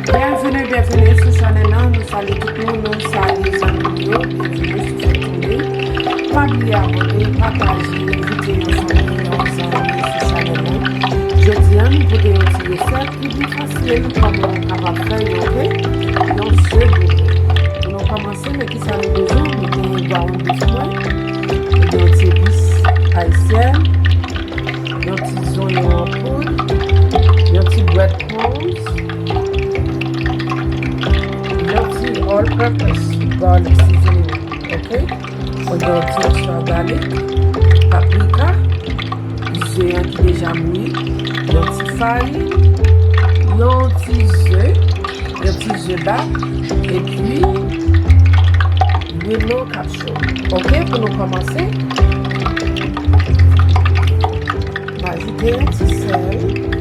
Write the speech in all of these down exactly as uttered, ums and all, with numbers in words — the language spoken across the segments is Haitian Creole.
Byenvini, byenvini sou chanèl lan. Nou salye tout moun, nou salye zanmi nou yo. Byenvini sou Fèt Tonbe. Pa bliye abòne, pataje, envite yon fanmi, yon zanmi sou chanèl lan. Jodi a, nou pote yon ti resèt ki byen fasil, kòman w kapab fè yo, oke? Yon ze boule. Pou nou kòmanse, men kisa nou bezwen? Nou gen bawon bif mwen, nou gen yon ti epis ayisyèn, yon ti zonyon an poud, yon ti bread crumbs, yon ti all purpose garlic seasoning, oke? Mwen gen yon ti extra garlic, paprika, ze an ki deja bouyi, yon ti farin, yon ti ze, yon ti ze bat, epi lwil lo k ap cho. Oke, pou nou kòmanse, m ajoute yon ti sèl.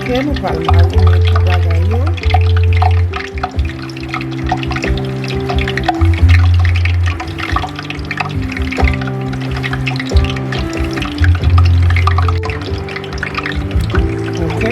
Ok, nou pral marine tout bagay yo. Ok.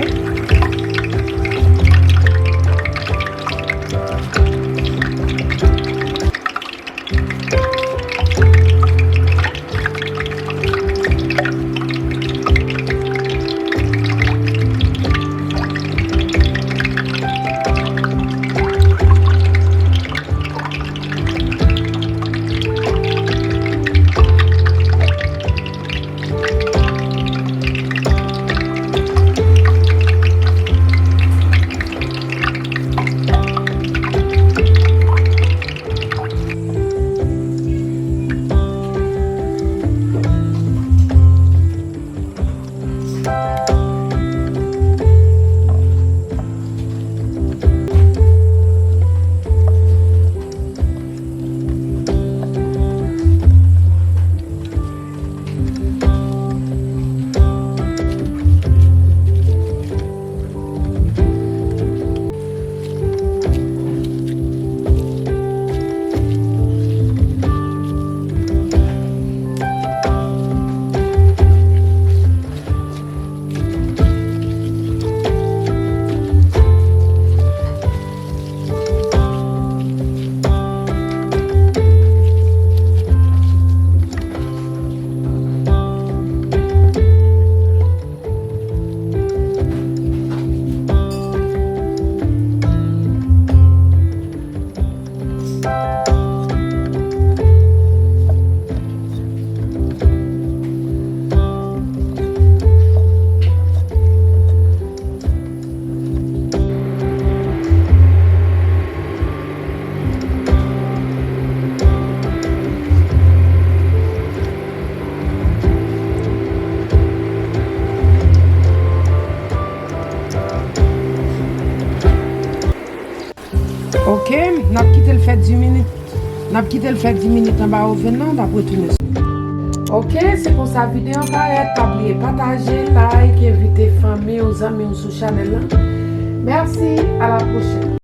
Ok, n ap kite l fè dis minit. N ap kite l fè dis minit anba oven nan, n ap retounen. Ok, se konsa videyo an parèt. Pa bliye pataje, like, envite fanmi w, zanmi w sou chanèl lan. Mèsi, a la pwochèn.